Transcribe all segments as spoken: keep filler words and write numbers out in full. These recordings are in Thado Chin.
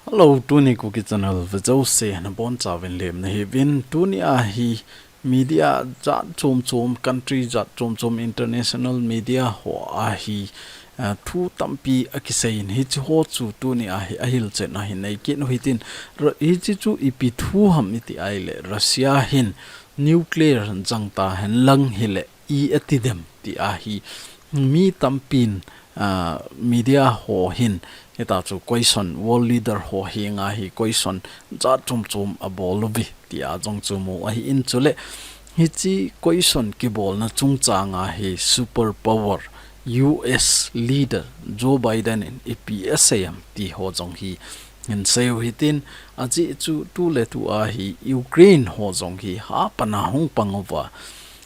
Hello, tuni Kuki Channel ve jouse nabonchauvin lemna hiuvin. Tuni a hi media jat chom chom, country jat chom chom, international media ho a hi, ah, thu tampi akisei in, hiche ho chu tuni a hi ahilchetna hin nei kit u hitin. Ra-, hiche chu ipi thu ham iti ahile, Russia hin nuclear jang tahen lang hile i ati dem ti a hi mi tampin, ah, media ho hin hita chu question, world leader ho henga hi question jat chom chom abol uve ti a jong chu mu ahin, chule hiche question kibolna chungchang a hi super power U S leader Joe Biden in ipi asei em ti ho jong hi hin sei u hitin, ajeh chu tuletu a hi Ukraine ho jong hi hapan a hung pang uva,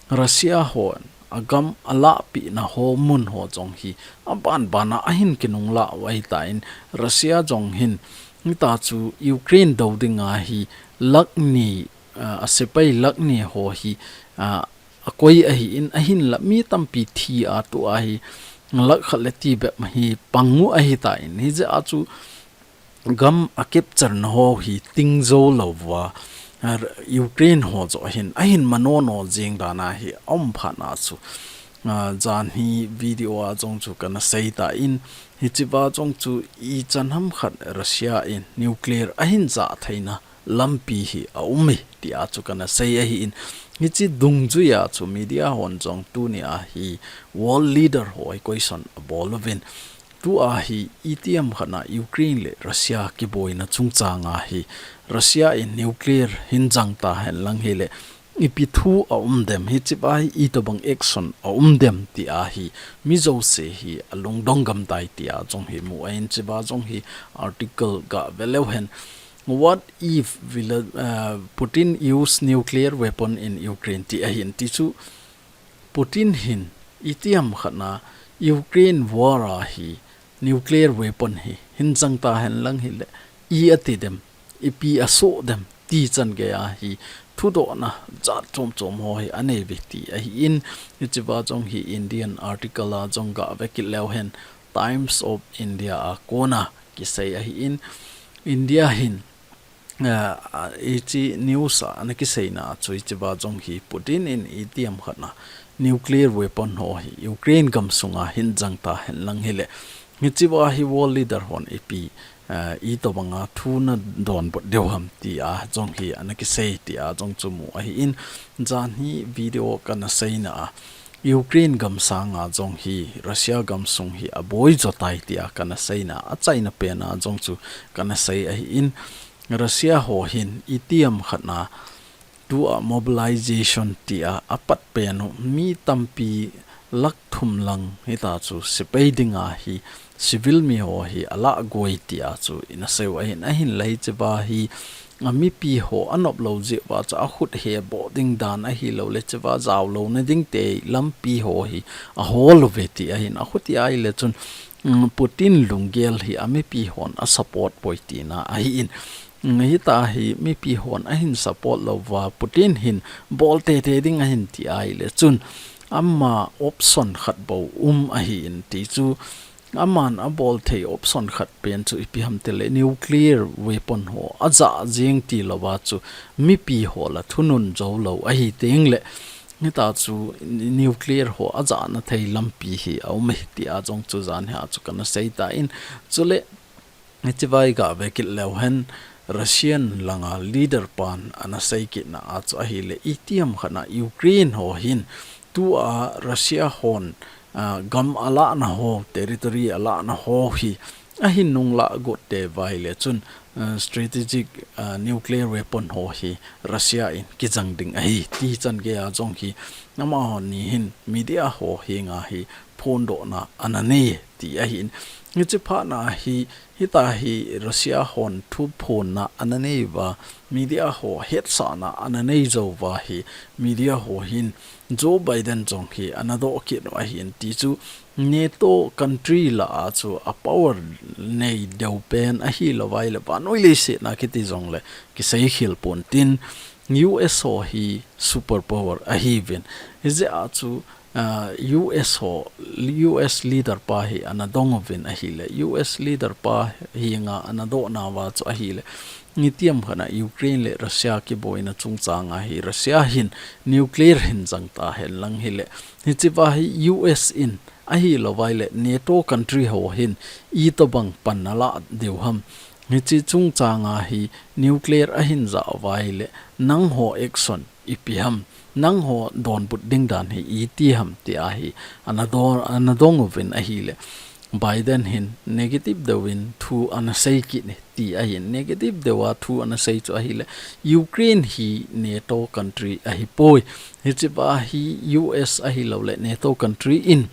Russia hon agam alahpeh na ho mun ho jong hi aban ban a ahin kinunglah u ahitan, Russia jong hin hita chu Ukraine do dinga hi lakh ni, ah, asepai lakh ni ho hi, ah, akoi ahin, ahinla mi tampi thi a tua hi lakh khat le ti bep hi pang u ahitan, hijeh a chu gam a capture na ho hi ting jou louva, ah, Ukraine ho joh hin ahin manono jing dan a hi aum phat na chu, ah, janhi video a jong chu kana sei tan, hichea jong chu ichan ham khat Russia in nuclear ahin jah theina lampi hi aum e ti a chu kana sei ahin, hiche dungjuia chu media hon jong tuni a hi world leader ho hi question abol uvin, tua hi itiham khat na Ukraine le Russia kiboina chungchang a hi Russia in nuclear hin jang tahen lang hile ipi thu aum dem, hichea hi itobang action aum dem ti a hi mi jouse hi alungdong gam tai ti a jong hi mu ahin, hichea jong hi article gave leu hen. What if Vla-, uh, Putin use nuclear weapon in Ukraine ti ahin, ti chu Putin hin itiham khat na Ukraine war a hi nuclear weapon hi hin jang tahen lang hile i ati dem, ipi asoh dem ti chan gei a hi thudohna jat chom chom ho hi anei uve ti ahin, hichea jong hi Indian article a jong gave kit leu hen, Times of India a kona kisei ahin, India hin, ah, ah, hiche news a ana kiseina chu hichea jong hi Putin in itiham khat na nuclear weapon ho hi Ukraine gam sunga hin jang tahen lang hile, hichea hi world leader hon ipi, ah, itobanga thu ana donbut diu ham ti a jong hi ana kisei ti a jong chu mu ahin, janhi video kana seina a Ukraine gam sanga jong hi Russia gam sung hi aboi jo tai ti a kana seina, achaina pen a jong chu kana sei ahin, Russia ho hin itiham khat na tua mobilization ti a apat pen u mi tampi lakh thum lang hita chu sepai dinga hi civil mi ho hi alah goi ti a chu ina sei u ahin, ahinla hichea hi amipi ho anop lou jeh uva chu akhut he boh ding dan ahilou le hichea jao louna ding te lampi ho hi ahol uve ti ahin, akhuti ahile chun, um, Putin lunggel hi amipi hon asupport poi tina ahin, um, hita hi mipi hon ahin support lou uva Putin hin bol tete ding ahin ti ahile chun ama option khat bou um ahin, ti chu aman abol thei option khat pen chu ipi ham tile nuclear weapon ho ajah jeng ti louva chu mipi ho la thunun jou lou ahi teng le hita chu nuclear ho ajahna thei lampi hi aum e ti a jong chu janhi a chu kana sei tan, chule hichea hi gave kit leu hen, Russian langa leader pan ana sei kitna a chu ahile itiham khat na Ukraine ho hin tua Russia hon, ah, gam alahna ho, territory alahna ho hi ahin nunglah got teu ahile chun, ah, strategic, ah, nuclear weapon ho hi Russia in kijang ding ahi ti chan gei a jong hi amahon ni hin media ho henga hi phondohna ana nei ti ahin, hiche phat na hi hita hi Russia hon thuphonna ana nei uva, media ho hetsahna ana nei jou uva hi media ho hin Joe Biden jong hi ana doh kit u ahin, ti chu NATO country lah a chu a power nei deu pen ahilou vai le vannoi leiset na kiti jong le kisei khel pon tin, U S ho hi super power ahiuvin, hijeh a chu ah, U S ho, U S leader pa hi ana dong uvin ahile, U S leader pa hi nga ana doh nauva chu ahile, nitiam khat a Ukraine le Russia kiboina chungchang a hi Russia hin nuclear hin jang ta hen lang hile, hiche va hi U S in ahilou vai le NATO country ho hin itobang pan ana la diu ham. Hiche chungchang a hi nuclear ahin ja vai le nangho action ipi ham, nangho donbut ding dan hi iti ham ti ahi, ana don, ana dong uvin ahile. Biden hin negative deuh in thu ana sei kit e ti ahin, negative deuh a thu ana sei chu ahile, Ukraine hi NATO country ahipoi. Hiche va hi U S ahilou le NATO country in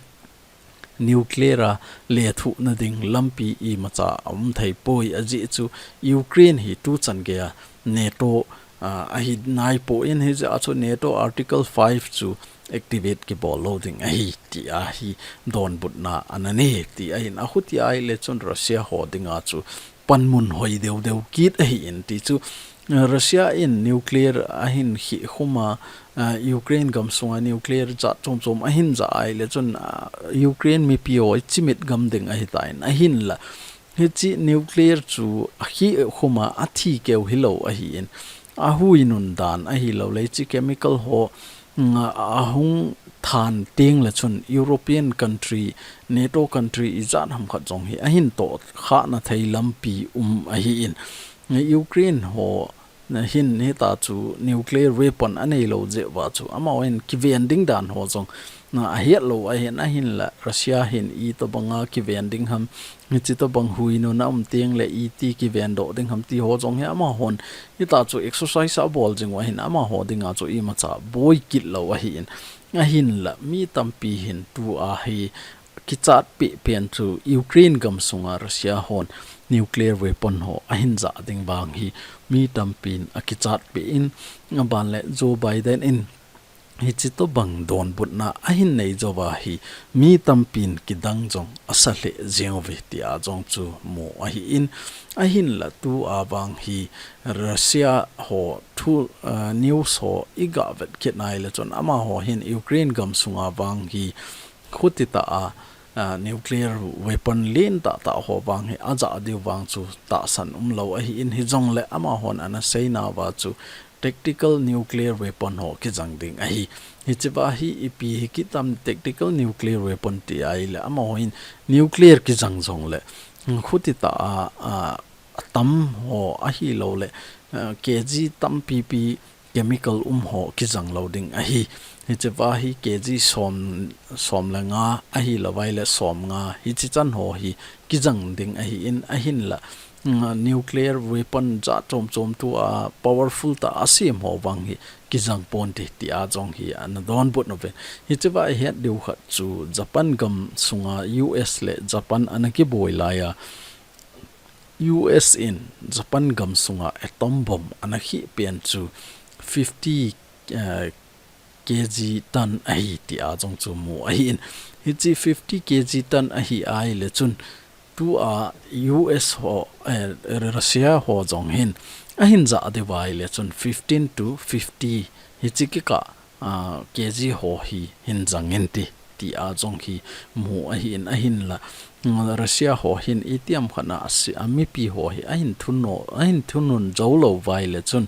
nuclear a lethuhna ding lampi imacha aum thei poi, ajeh chu Ukraine hi tuchan gei a NATO, ah, ahi nai poi, hijeh a chu NATO Article five chu activate kibol lou ding ahi ti ahi donbutna ana nei ti ahin, ahuti ahile chun Russia ho dinga chu panmun hoi deu deu kit ahin ti chu, eh, Russia in nuclear ahin khih khum a, eh, Ukraine gam sunga nuclear jat chom chom ahin ja ahile chun, ah, Ukraine mipi ho ichimit gam ding ahitan ahinla. Hiche nuclear chu akhih khum a athi keu hilou ahin, ahuinun dan ahilou le hiche chemical ho, mm, ahung than teng le chun European country, NATO country ijat ham khat jong hi ahin tohkhahna thei lampi um ahin. Ukraine ho hin hita chu nuclear weapon anei lou jeh uva chu amaho hin kiven ding dan ho jong ahet lou ahin, ahinla Russia hin itobanga kiven ding ham, hitobang huinun aum teng le iti kiven doh ding ham ti ho jong hi amahon hita chu exercise abol jing u ahin, amaho dinga chu imacha boi kit lou ahin. Ahinla mi tampi hin tua hi kichat peh pen chu Ukraine gam sunga Russia hon nuclear weapon ho ahin ja ding vang hi mi tampin akichat peh in, aban le Joe Biden in hiche tobang donbutna ahin nei jou va hi mi tampin kidang jong asa lheh jeng uve tia jong chu mu ahin, ahinla tua vang hi Russia ho thu, ah, news ho iga vet kit nai le chun amaho hin Ukraine gam sunga vang hi khuti tah a, ah, nuclear weapon lentah tah ho vang hi aja diu vang chu tahsan umlou ahin, hijongle amahon ana sei nauva chu tactical nuclear weapon ho kijang ding ahi. Hiche va hi ipi hi kit tam tactical nuclear weapon ti ahile amaho hin nuclear kijang jongle khuti tah a, ah, atam ho ahilou le, ah, K G tampi pi chemical um ho kijang lou ding ahi. Hiche va hi K G som, som le nga ahilou vai le som nga hiche chan ho hi kijang ding ahin, ahinla, mm, nuclear weapon jat chom chom tua powerful tah a sem ho vang hi kijang ponte tia jong hi ana donbut uve. Hiche va ihet diu khat chu Japan gam sunga U S le Japan ana kiboi lai a, U S in Japan gam sunga atom bomb ana khih pen chu fifty, eh, K G ton ahi tia jong chu mu ahin. Hiche fifty K G ton ahi ahile chun tua U S ho, eh, Russia ho jong hin ahin ja diu va ahile chun fifteen to fifty hiche kikah, ah, K G ho hi hin jang inte tia jong hi mu ahin, ahinla, mm, Russia ho hin itiham khat a asi, amipi ho hi ahin thunun, ahin thunun jou lou va ahile chun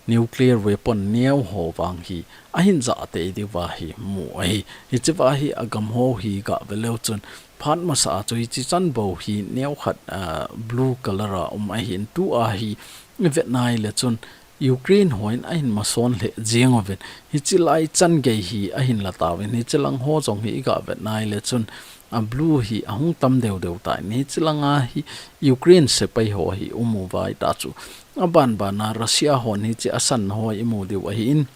nuclear weapon neo ho vang hi ahin ja tei diu va hi mu ahi. Hiche va hi agam ho hi ga ve leu chun phat masa a chu hiche chan bou hi neo khat, ah, blue color a um ahin, tua hi ivet nai le chun Ukraine hon ahin mason lheh jeng uvin. Hiche lai chan gei hi ahin la tauvin. Hiche lang ho jong hi iga vet nai le chun a blue hi ahung tam deu deu tan. Hiche langa hi Ukraine sepai ho hi um uva ahitah chu. Aban ban a Russia hon hiche asanna ho imu diu ahin.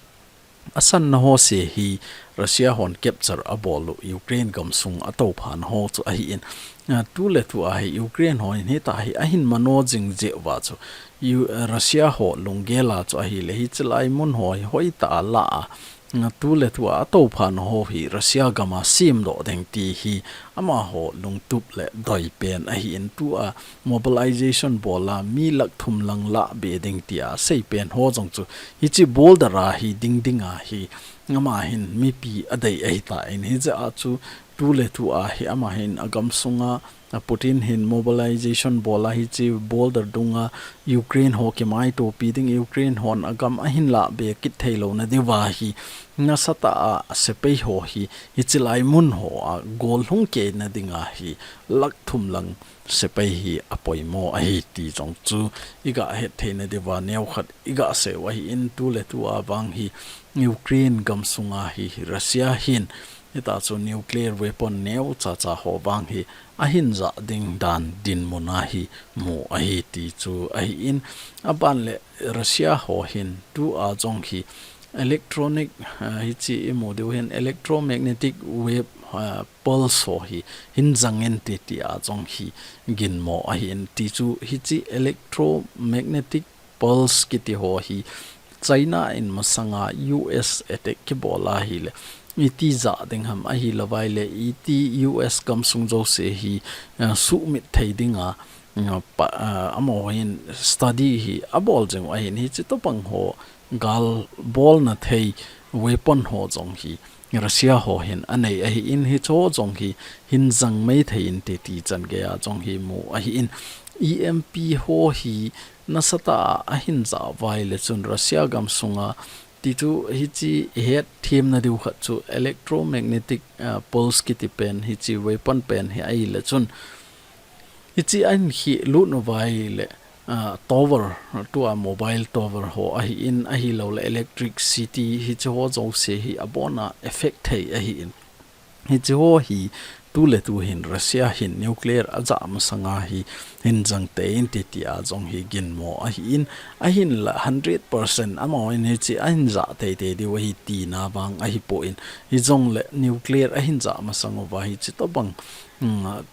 Asanna ho se hi Russia hon capture abol u Ukraine gam sung atoupha na ho chu ahin. Ah, tuletua hi Ukraine hon hitah hi ahin mano jing jeh uva chu U-, Russia ho lunggel a chu ahile hiche lai mun ho hi hoitah a la a, ah, tuletua atoupha na ho hi Russia gam a sem doh ding ti hi amaho lungtup le doi pen ahin, tua mobilization bol a mi lakh thum lang la be ding tia asei pen ho jong chu hiche border a hi ding ding a hi Ama hin mipi adei ahitan, hijeh a chu tuletu a hi ama hin agam sunga, a Putin hin mobilization bol a hiche border dunga Ukraine ho kimaitopi ding, Ukraine hon agam ahin lahbe kit theilouna diuva hi nasatah a sepai ho hi hiche lai mun hoa gollhung keina dinga hi lakh thum lang sepai hi apoimo ahi ti jong chu iga hetthei na diuva neokhat iga seiyu ahin, tuletu a vang hi Ukraine gam sunga hi Russia hin hita chu nuclear weapon neocha cha ho vang hi ahin jah ding dan dinmun a hi mu ahi ti chu ahin, aban le Russia ho hin tua jong hi electronic, ah, hiche imu diu hin electromagnetic wave, ah, pulse ho hi hin jang inte tia jong hi ginmo ahin, ti chu hiche electromagnetic pulse kiti ho hi China in masanga U S attack kibol a hile iti jah ding ham, ahilouva ile iti U S gam sung jouse hi, ah, sumit thei dinga, ah, pa, ah, amaho hin study hi abol jing u ahin, hiche tobang ho gal bolna thei weapon ho jong hi Russia ho hin anei ahin, hiche ho jong hi hin jang mai thei inte ti chan geiya jong hi mu ahin, E M P ho hi nasatah a ahin jah uva ile chun Russia gam sunga, ti chu hiche ihet themna diu khat chu electromagnetic, ah, pulse kiti pen, hiche weapon pen hi ahile chun hiche ahin khehlut uva ile, ah, tower, tua mobile tower ho ahin, ahilouleh electricity, hiche ho jouse hi abona effect thei ahin. Hiche ho hi tuletu hin Russia hin nuclear ajah masanga hi hin jang teinte tia jong hi ginmo ahin, ahinla hundred percent amaho hin hiche ahin jah teitei diu ahi tina vang ahipon, hijongle nuclear ahin jah masang uva hiche tobang, um,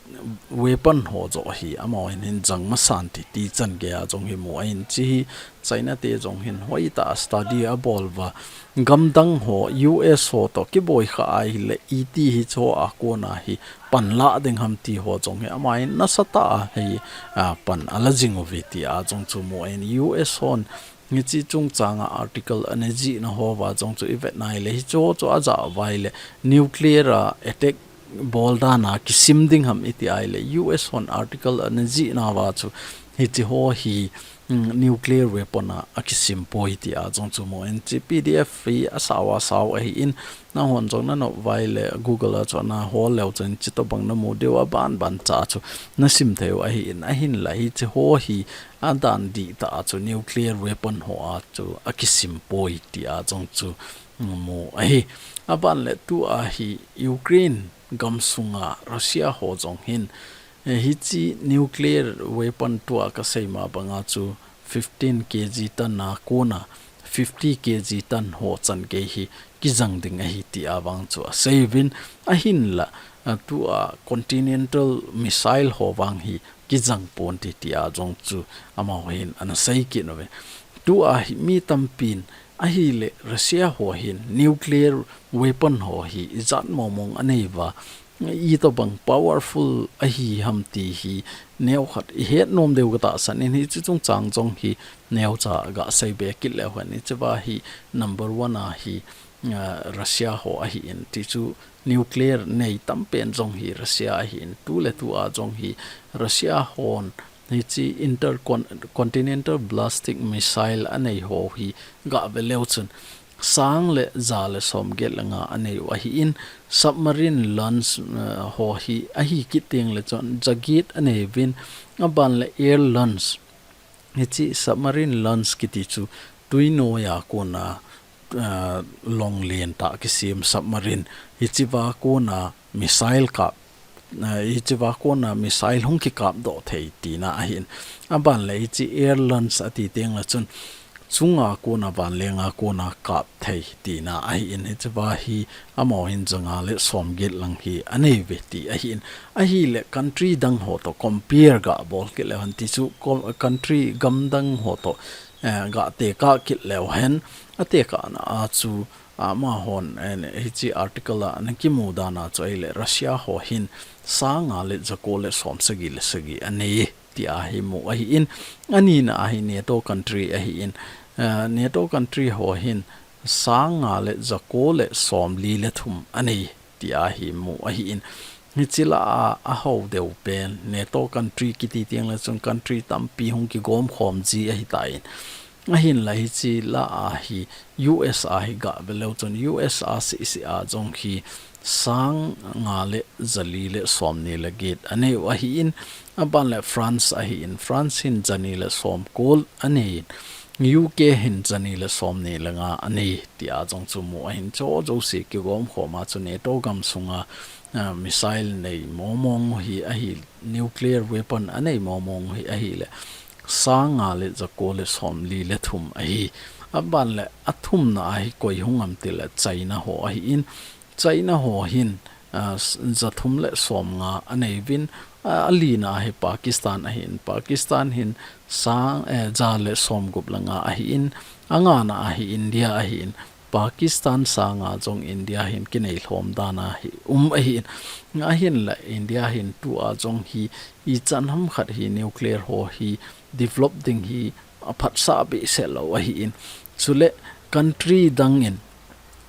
weapon ho joh hi amaho hin hin jang masante ti chan geiya jong hi mu ahin, hiche hi China te jong hin hoitah a study abol uva, gamdang ho, U S ho toh kiboi kha ahile iti hiche ho a kona hi pan lah ding ham ti ho jong hi ama hin nasatah a hi, ah, pan ala jing uve tia jong chu mu ahin, U S hon hiche chungchanga article ana jihna ho uva jong chu ivet na ile hiche ho chu ajah uva ile nuclear a attack bol dan a kisim ding ham iti a ile U S hon article ana jihna uva chu hiche ho hi, um, nuclear weapon a akisim poi tia jong chu mu ahin, hiche P D F hi asao asao ahin, nahon jong nanop uva ile Google a chu ana hol leu chun hiche tobang namu diu, abanban cha chu nasim thei u ahin, ahinla hiche ho hi adan dihtah a chu nuclear weapon ho a chu akisim poi tia jong chu mu ahi. Aban le tua hi Ukraine gam sunga Russia ho jong hin, eh, hiche nuclear weapon tua kasei ma banga chu fifteen K G tan a kona fifty K G tan ho chan gei hi kijang ding ahi tia vang chu asei uvin, ahinla, ah, tua continental missile ho vang hi kijang ponte tia jong chu amaho hin ana sei kit uve. Tua hi mi tampin ahile Russia ho hin nuclear weapon ho hi ijat mong mong anei uva, itobang powerful ahi ham ti hi neokhat ihet nom diu katahsan in, hiche chungchang jong hi neocha gasei be kit leu hen, hiche uva hi number one a hi, ah, Russia ho ahin, ti chu nuclear nei tampen jong hi Russia ahin, tuletu a jong hi Russia hon hiche intercon-, continental ballistic missile anei ho hi gave leu chun sang le ja le somget le nga anei u ahin, submarine launch, eh, ho hi ahi kit teng le chun jaget anei uvin, aban le air launch, hiche submarine launch kiti chu tuinoi a kona, ah, long len tah kisem submarine, hiche uva kona missile kap, ah, hiche uva kona missile hung kikap doh thei tina ahin. Aban le hiche air launch ati teng le chun chunga kona vanlenga kona kap thei tina ahin, hiche uva hi amaho hin ja nga le somget lang hi anei uve ti ahin. Ahile country dang ho toh compare gabol kit leu hen ti chu, co-, country gamdang ho toh, eh, gatekah kit leu hen, atekahna a chu, ah, amahon, eh, hiche article a ana kimu dan a chu ahile Russia ho hin sang nga le jako le somsagi le sagi anei tia hi mu ahin, anina a hi NATO country ahin, eh, NATO country ho hin sang nga le jako le som li le thum anei tia hi mu ahi in. Hichi lah a, a hou deu pen NATO country kiti teng le chun country tampi hung kigom khom ji ahi ta in. Ahin la hichi lah a hi U S a hi ga ve leu chun U S a si si a jong hi sang nga le jali le som ni le get anei u ahi in. Aban le France ahi in, France hin jani le som kul anei in. U K hin jani le som ni le nga anei tia jong chu mu ahin. Cho jo si kigom khom a chu NATO gam sunga, ah, missile nei momong hi ahi, nuclear weapon anei momong hi ahi le sang nga le jako le som li le thum ahi. Aban le a thumna ahi koi hung am ti le China ho ahi in. China ho hin, ah, s-, jathum le som nga anei vin, ah, a lina ahi Pakistan ahi in. Pakistan hin sang, eh, ja le som gup le nga ahi in. A ngana ahi India ahi in. Pakistan sanga jong India hin kinei lhom dan ahi um ahi in. Ahin la India hin tua jong hi ichan ham khat hi nuclear ho hi develop ding hi a phatsah behseh lou ahi in. Chule country dang in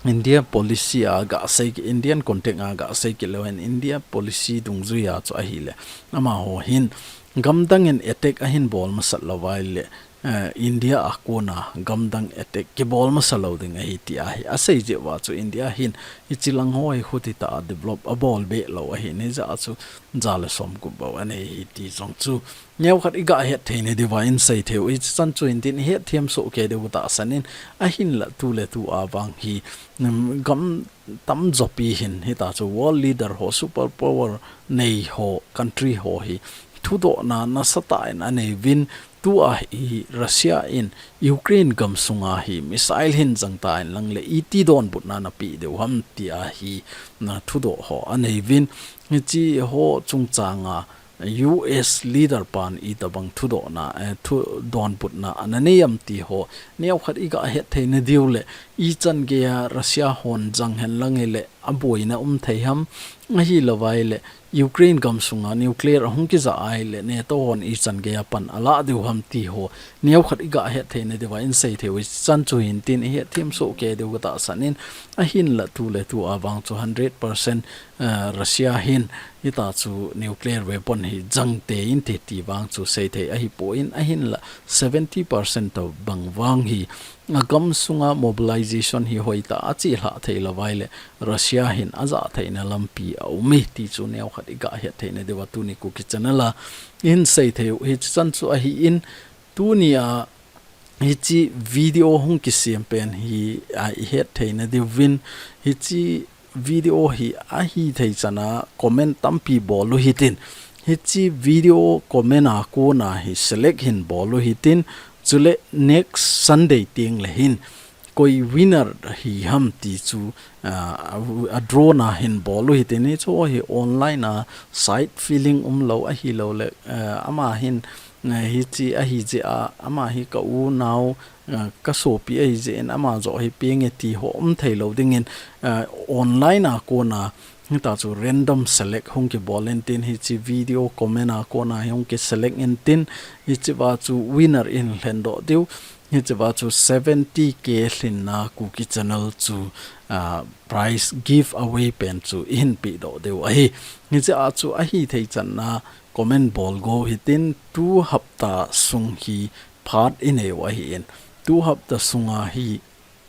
India policy a ga sei ki, Indian context a ga sei ki leu hen India policy dungjui a chu ahi le. Amaho hin gam dang in attack ahin bol masat lou vai le, eh, India a kona gam dang attack kibol masa lou ding ahi ti ahi. A sei jeh uva chu India hin hichi lang ho hi khuti ta a develop a bol be lou ahi ni ja chu ja le som gup bou anei hi ti jong chu neo khat i ga het thei ni diu va in sei thei u i chan chu in tin het thiam so ke diu ta san in ahin la tu le tu a vang hi, mm, gam tam jopi hin hita chu world leader ho super power nei ho country ho hi thudohna nasa ta in anei vin tua hi Russia in Ukraine gam sunga hi missile hin jang ta in lang le iti donbutna na pe diu ham tia hi na thudoh ho anei vin hichi ho chungchanga U S leader pan itabang thudohna, eh, thudonbutna ana nei am ti ho neo khat i ga het thei na diu le ichan gei a Russia hon jang hen lang le a boina um thei ham ahi lou vai le Ukraine gam sunga nuclear ahung kija ai le NATO hon ichan gei a pan a la diu ham ti ho neo khat i ga het thei na diu va in sei thei u i chan chu hin tin i het thiam so ke diu ka ta san in ahin la tu le tu a vang chu hundred percent, eh, Russia hin hita chu nuclear weapon hi jang te in te ti vang chu sei thei ahi po in ahin la seventy percent to bang vang hi a gam sunga mobilization hi hoi ta a chi hla thei lou vai le Russia hin a ja theina lampi a um e ti chu neo khat i ga het thei na diu va tuni Kuki channel a in sei thei u hi chan chu ahi in tuni a hichi video hung kisem pen hi a i het thei na diu vin hichi video hi ahi thei chana comment tampi bol u hitin hichi video comment a kona hi select hin bol u hitin chule next Sunday teng le hin koi winner hi ham ti chu, ah, a, a draw na hin bol u hitin hi chu hi online a side feeling um lou ahi lou le, ah, ama hin, ah, hichi ahi jeh a ama hi ka u nau, ah, ka sopi ahi jeh in ama jo hi peng e ti ho um thei lou ding in, ah, online a kona hita chu random select hung kibol in tin hichi video comment a kona hi hung ki select in tin hichi va chu winner in lhen doh diu hichi va chu seventy K lhinna Kuki channel chu, ah, prize giveaway pen chu i hin pe doh diu ahi. Hichi a chu ahi thei channa comment bol go hitin tu hapta sung hi phat i nei u ahi in tu hapta sunga hi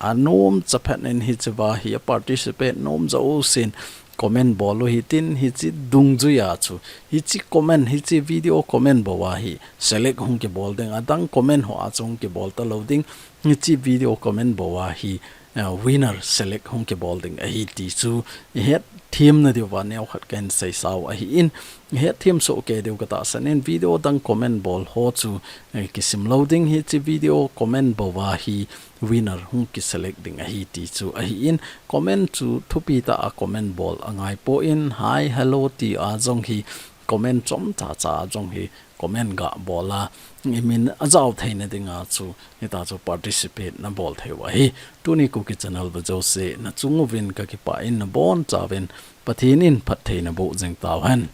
a nom chaphat in hichi va hi a participate nom jo sin comment bol u hitin hichi dungjui a chu hichi comment hichi video comment bou a hi select hung kibol ding a dang comment ho a chu hung kibol ta lou ding hichi video comment bou a hi, eh, winner select hung kibol ding ahi ti chu i het thiam na diu va neo khat ka hin sei sau ahi in i het thiam so ke diu ka ta san in video dang comment bol ho chu, eh, kisim lou ding hichi video comment bou a hi winner hung ki select ding ahi ti chu ahi in comment chu thupi ta a comment bol a ngai po in hi hello ti a jong hi comment chom cha cha a jong hi comment ga bol a i min a jao thei na ding a chu hita chu participate na bol thei u ahi tuni Kuki channel va jo se na chung uvin ka kipah in na bon chauvin Pathen in phat thei na boh jing tau hen.